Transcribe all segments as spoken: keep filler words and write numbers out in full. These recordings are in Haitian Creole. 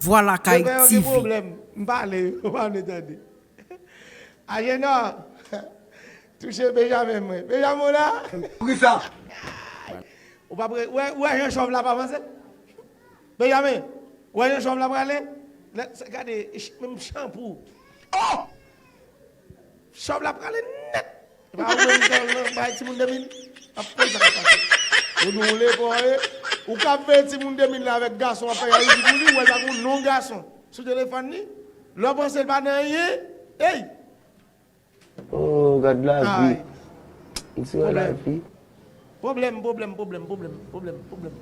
Vwa Lakay T V. Pwoblèm, m pale, ou pa vle tande. Ajenò, touche Benjamin mwen. Benjamin, ou la? Poukisa? Ou pa pre, ou wè, ou wè jan chòv la pa avanse? Benjamin, ou wè jan chòv la prale? Lè, sa, gade, ch-, menm chanpou. Oh! Chòv la prale nèt. E pa ou menm k nan bay timoun de mil. Ap konn sa k ap pase. Ou di w le kò e. Ou k ap veye timoun de mil la avèk gason ap fè jalouzi pou li, ou wè sa gon non gason sou telefòn li. Lè w panse l pa nan anyen, ey! Oh, gad lavi. Ay. M sou lavi. Pwoblèm, pwoblèm, pwoblèm, pwoblèm, pwoblèm, pwoblèm,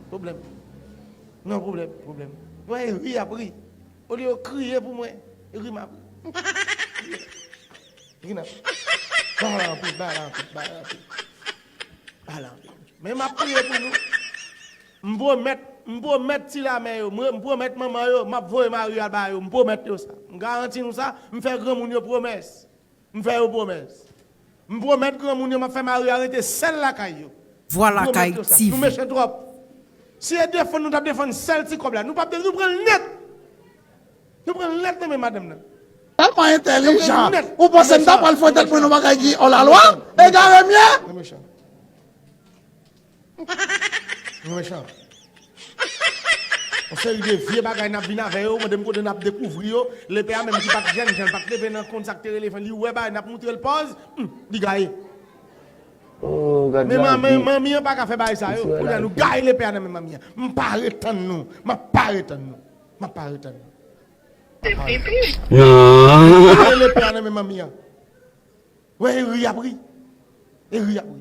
pwoblèm. Non, pwoblèm, pwoblèm. Mwen ri ap ri. Olye yo kriye pou mwen, ri m ap ri. Ri n ap ri. Bay la anpil, bay la anpil, bay la anpil. Bay la anpil. Men m ap priye pou nou. M pwomèt, m pwomèt ti lamè yo, m, m pwomèt manman yo, m ap voye mari al ba yo, m pwomèt yo sa. M garanti nou sa, m fè granmoun yo pwomès. M fè yo pwomès. M pwomèt granmoun yo m ap fè mari a rete sèl lakay yo. Vwa Lakay T V. Nou mechan twòp. Si e defann nou t ap defann sèl ti kòb la, nou p ap, nou pran l nèt. Nou pran l nèt nan men madanm nan. Tèlman entèlijan. Ou panse m ta pral fè tèt mwen nan bagay ki olalwa? Egare m ye? Nou mechan. Nou mechan. Yon seri de vye bagay n ap vin avè yo, mande m kote n ap dekouvri yo. Lepè a menm ki pa t jèn, jan l pa t leve nan konn sa k te rele fann, li wè bagay n ap moutre l pòz, hmm, li gaye. Oh, gad lavi. Men manmi, manmi an pa ka fè bagay sa yo. Kounye a nou gaye lepè a nan men manmi an. M pa ret tann nou. M ap pa ret tann nou. M ap pa ret tann nou. M ap pa ret tann nou. M gaye lepè a nan men manmi an. Wè, e ri y ap ri. E ri y ap ri.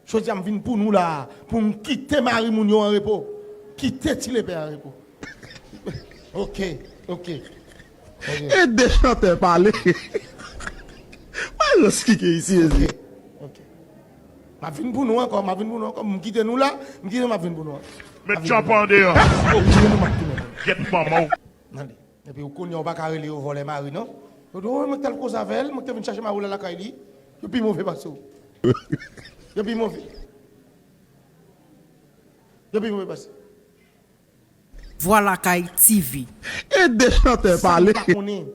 Jodi a m vin pou nou la, pou n kite mari moun yo an repo. Kite ti lepè an repo. Ok, ok. Ok. E de chantè pale. Wè rans ki gen isi, Jezi. Ok, ok. M ap vin pou nou ankò, m ap vin pou nou ankò. M kite nou la, m kite nou, m ap vin pou nou ankò. Met tchanpan an deyò. M ap vin pou nou, m ap vin pou nou. Gyèt manman w. Tande. Epi ou konnen ou pa ka rele yo vòlè mari non. Yo di, "Oh, mwen k t al koze avè l, mwen k te vin chache mari w la lakay li." Yo pi move pase w. Yo pi move. Yo pi move pase. Vwa Lakay T V. E de chantè pale. Sa m pa konnen,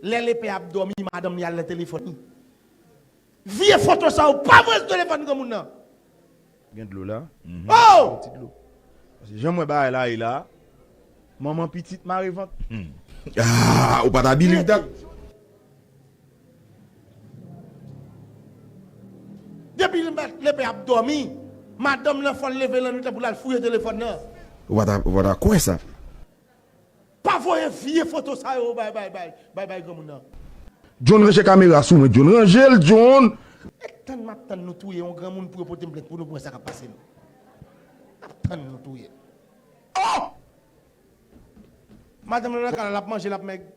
lè lepè ap dòmi, madanm li al nan telefòn li. Vye foto sa yo pa voye sou telefòn granmoun nan. Gen dlo la. Mhm. Oh! Yon ti dlo. Paske jan mwen bagay la ye la, manman pitit mare vant. Hmm. Ah, ou pa ta believe that? Depi lepè ap dòmi, madanm nan fò l leve lannwit la pou l al fouye telefòn nan. Ou pa ta, ou pa ta kwè sa. Pa voye vye foto sa yo bay, bay, bay, bay, bay granmoun nan. John, ranje kamera sou mwen, John. Ranje l, John! E tann m ap tann nou touye yon granmoun pou yo pote m plent pou nou pou wè sa k ap pase nou. M ap tann nou touye l. Oh! Madanm nan nan kay la, l ap manje, l ap mèg.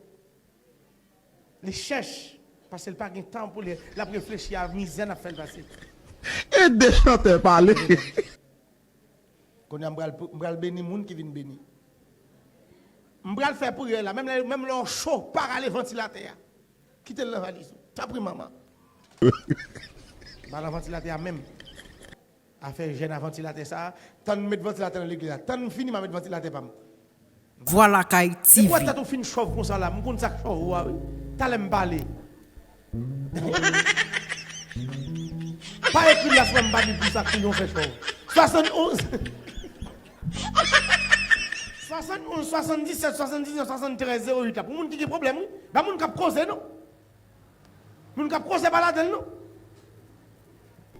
Li chèch, paske l pa gen tan pou li, l ap reflechi a mizè n ap fè l pase. E de chantè pale. Kounye a m pral, m pral beni moun ki vin beni. M pral fè priyè la, menm lè, menm lè w cho, pa rale vantilatè a. Kite l nan valiz ou. Tanpri manman. Pa nan vantilatè a menm. Afè jèn a vantilatè sa, tann m met vantilatè nan legliz la. Tann m fini m a met vantilatè pa m. Vwa Lakay T V. Depi w wè tèt ou fin chòv konsa la, m konn sa k chòv ou a wi. Talè m pale. Pa ekri l la sou mwen, m pa di pou sa ki yon fè chòv. Swasannonz. Swasannonz, swasanndisèt, swasanndiznèf, swasanntrèz, zewo uit la. Pou moun ki gen pwoblèm wi. Pa moun k ap koze non. Moun k ap koze pa ladan l non.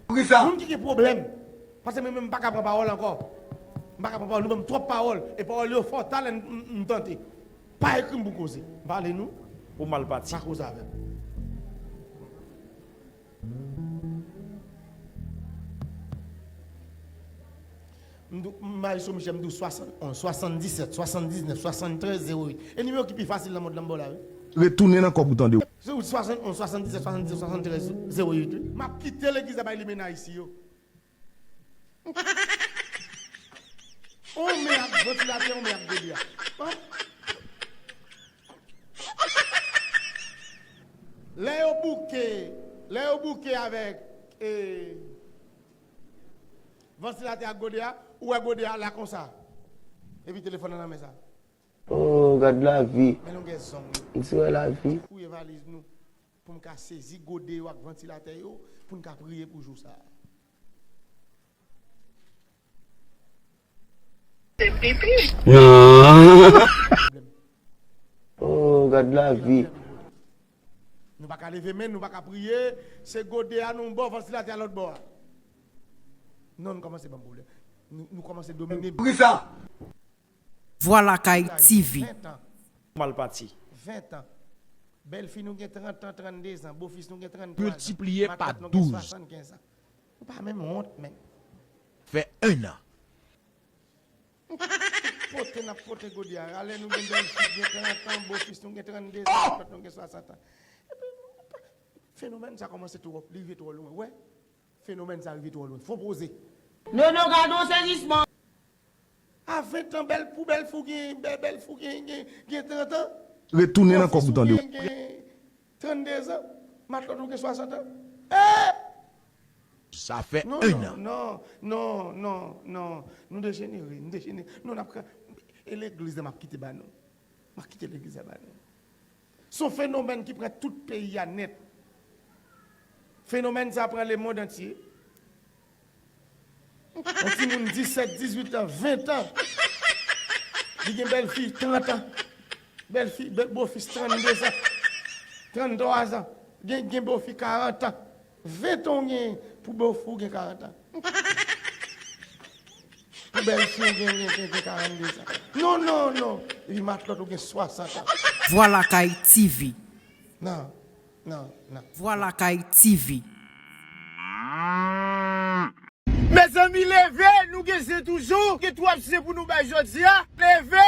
Poukisa? Moun ki gen pwoblèm. Paske mwen menm m pa ka pran pawòl ankò. M pa ka pran pawòl, nou ban m twòp pawòl. E pawòl yo fò, talè m, m, m tante. Pa ekri m pou koze. M pale nou. Ou mal pati. Pa koze avè m. M di w, Maestro Michel, m di w swasannonz, swasanndisèt, swasanndiznèf, swasanntrèz, zewo uit. E nimewo ki pi fasil nan mond lan m ba w la wi. Retounen nan kòb ou tande. Se ou swasannonz, swasanndisèt, swasanndiznèf, swasanntrèz, zewo uit wi. M ap kite legliz la bay limena isi yo. On men ak vantilatè, on men ak gode a. Lè yo bouke, lè yo bouke avèk, e, vantilatè ak gode a, ou wè gode a la konsa. Epi telefòn nan nan men sa. Oh, Gad lavi. Men longè zong yo. M ti wè lavi. Fouye valiz nou pou m ka sezi gode yo ak vantilatè yo pou n ka priye pou jou sa a. Non. Oh, gad lavi. Nou pa ka leve men, nou pa ka priye. Se gode a nou bò, vantilatè a lòt bò a. Non, nou kòmanse ban m pwoblèm. Nou, nou kòmanse domine m. Poukisa? Vwa Lakay TV. Ven tan, Mal pati. ven tan. Bèlfi nou gen trant an, trannde zan. Bofis nou gen trannde zan. Miltipliye pa Matant nou gen douz. Swasannkenz an. Nou pa menm wont, men. Fè en an. Pote n ap pote gode a. Alè nou gen bèlfi gen trant an, bofis nou gen trannde zan, matant nou gen swasant an. Epi nou pa. Fenomèn sa kòmanse twò, li rive twò lwen. Wè, fenomèn sa rive twò lwen. Fò poze. Nono, gade yon sezisman. A ven tan, bèl pou bèlfi w gen, bèl, bèlfi w gen, gen, gen trant an. Retounen nan kòb ou tande. Gen, gen trannde zan. Matant ou gen swasant an. Eh! Sa fè Non, en non, an. non, non, non, non. Nou dejenere, nou dejenere. Non, n ap ka. E legliz la m ap kite ba nou. M ap kite legliz la ba nou. Se yon fenomèn ki pran tout peyi a nèt. Fenomèn sa pran lemonn antye. Yon timoun disèt, dizuit an, ven tan. Li gen bèlfi trant an. Bèlfi, bèl, bofis trannde zan. Tranntwa zan. Gen, gen bofi karant an. Ven tan w gen pou bofi w gen karant an. Pou bèlfi w gen, gen, gen, gen karannde zan. Non, non, non. Epi matlòt ou gen swasant an. Vwa Lakay TV. Non, non, non. Vwa Lakay TV. Mezanmi, leve, nou gen zen toujou. Gen twòp zen pou nou bay jodi a. Leve!